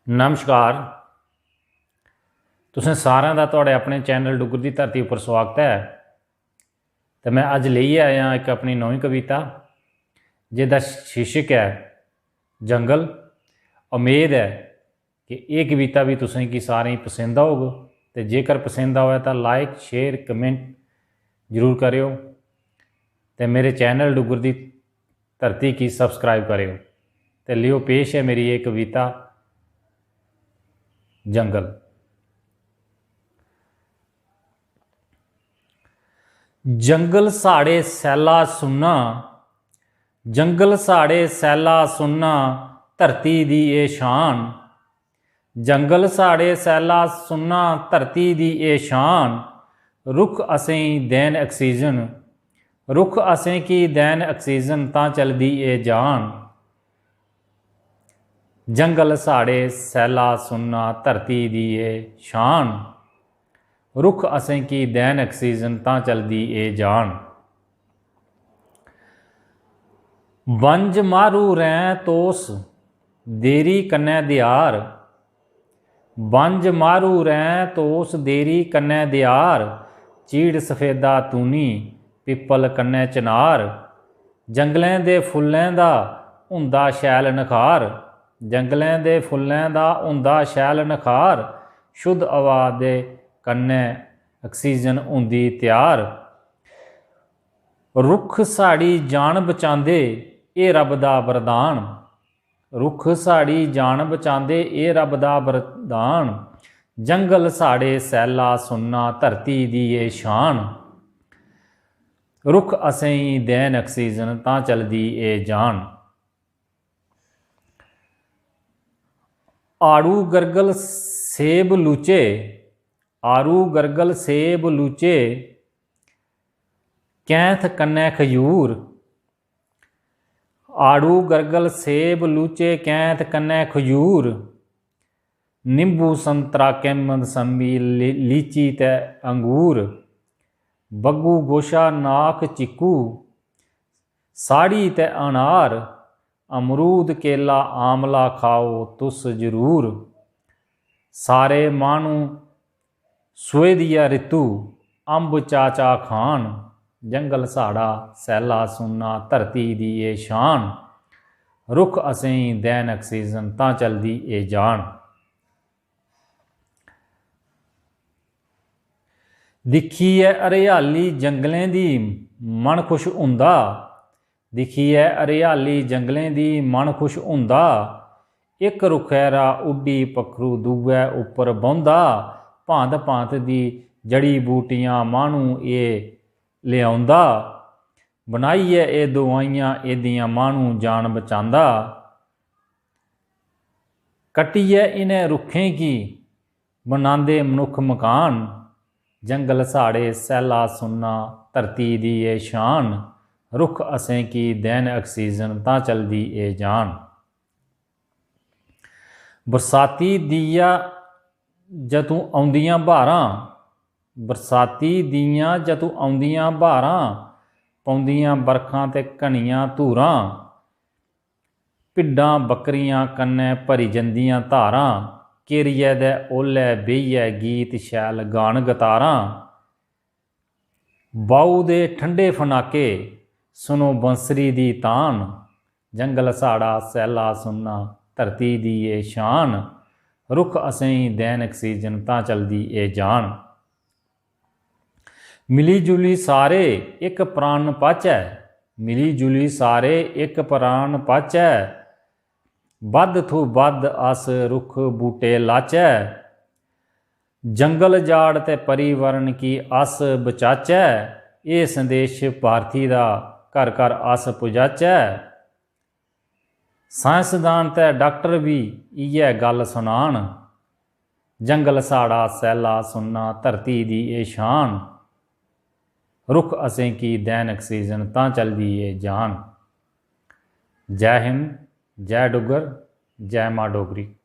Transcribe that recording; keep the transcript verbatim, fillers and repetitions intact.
नमस्कार, तुसें सारें दा थुआढ़े अपने चैनल डुग्गर दी धरती उप्पर स्वागत ऐ। ते में अज्ज लेइयै आया इक अपनी नमीं कविता, जेह्दा शीर्षक ऐ जंगल। उम्मीद ऐ कि एह् कविता बी तुसें गी सारें गी पसंद औग, ते जेकर पसंद आवै तां like, share, comment जरूर करेओ, ते मेरे चैनल डुग्गर दी धरती गी subscribe करेओ। ते लियो, पेश ऐ मेरी एह् कविता जंगल। जंगल साढ़े सैल्ला सुन्ना, जंगल साढ़े सैल्ला सुन्ना, धरती दी एह् शान। जंगल साढ़े सैल्ला सुन्ना, धरती दी एह् शान। रुक्ख असेंगी देन oxygen, रुक्ख असेंगी देन oxygen, तां चलदी एह् जान। जंगल साढ़े सैल्ला सुन्ना, धरती दी एह् शान। रुक्ख असेंगी देन oxygen, तां चलदी एह् जान। बंज मारू रैं तोस देरी कन्नै देआर, बंज मारू रैं तोस देरी कन्नै देआर, चीड़ सफेदा तूनी, पिप्पल कन्नै चनार। जंगलें दे फुल्लें दा होंदा शैल नखार, जंगलें दे फुल्लें दा होंदा शैल नखार, शुद्ध हवा दे कन्नै oxygen होंदी त्यार। रुक्ख साढ़ी जान बचांदे, एह् रब दा वरदान। रुक्ख साढ़ी जान बचांदे, एह् रब दा वरदान। जंगल साढ़े सैल्ला सुन्ना, धरती दी एह् शान। रुक्ख असेंगी देन oxygen, तां चलदी एह् जान। आड़ू गरगल सेब लूचे, आड़ू गरगल सेब लूचे, कैंथ कन्नै खजूर। आड़ू गरगल सेब लूचे, कैंथ कन्नै खजूर। निंबू संतरा किम्ब मसम्मी, ली-, लीची ते अंगूर। बग्गू गोशा नाख चिक्कू, साड़ी ते अनार। अमरूद केला आमला खाओ तुस जरूर। सारे माह्नू सोहे दिया रितु, अम्ब चाचा खान। जंगल साढ़ा सैल्ला सुन्ना, धरती दी एह् शान। रुक्ख असेंगी देन oxygen, तां चलदी एह् जान। दिक्खियै हरियाली जंगलें दी मन खुश होंदा, दिक्खियै हरियाली जंगलें दी मन खुश होंदा। इक रुक्खै रा उड्डी पक्खरू दूए उप्पर बौंह्दा। भांत भांत दी जड़ी बूटियां माह्नू एह् लेऔंदा। बनाइयै एह् दोआइयां एह्दियां माह्नू जान बचांदा। कट्टियै इ'नें रुक्खें गी बनांदे मनुक्ख मकान। जंगल साढ़े सैल्ला सुन्ना, धरती दी एह् शान। रुक्ख असेंगी देन oxygen, तां चलदी एह् जान। बरसाती दिया जदूं औंदियां ब्हारां, बरसाती दियां जदूं औंदियां ब्हारां, पौंदियां बरखां ते घनियां धूरां। भिड्डां बक्करियां कन्नै भरी जंदियां धारां, केरियै दे ओल्लै बेहियै गीत शैल गान गतारां। बाऊ दे ठंडे फनाके, सुनो बंसरी दी तान। जंगल साढ़ा सैल्ला सुन्ना, धरती दी एह् शान। रुक्ख असेंगी देन oxygen, तां चलदी एह् जान। मिली जुली सारे इक प्राण पाचै, मिली जुली सारे इक प्राण पाचै, बद्ध थू बद्ध अस रुक्ख बूह्टे लाचै। जंगल जाड़ ते परिवरण गी अस बचाचै, एह् संदेश भारती दा घर घर अस पुजाचै। साइंसदान ते डाक्टर बी इ'यै गल्ल सनान। जंगल साढ़ा सैल्ला सुन्ना, धरती दी एह् शान। रुक्ख असेंगी देन oxygen, तां चलदी एह् जान। जै हिंद, जै डुग्गर, जै मां डोगरी।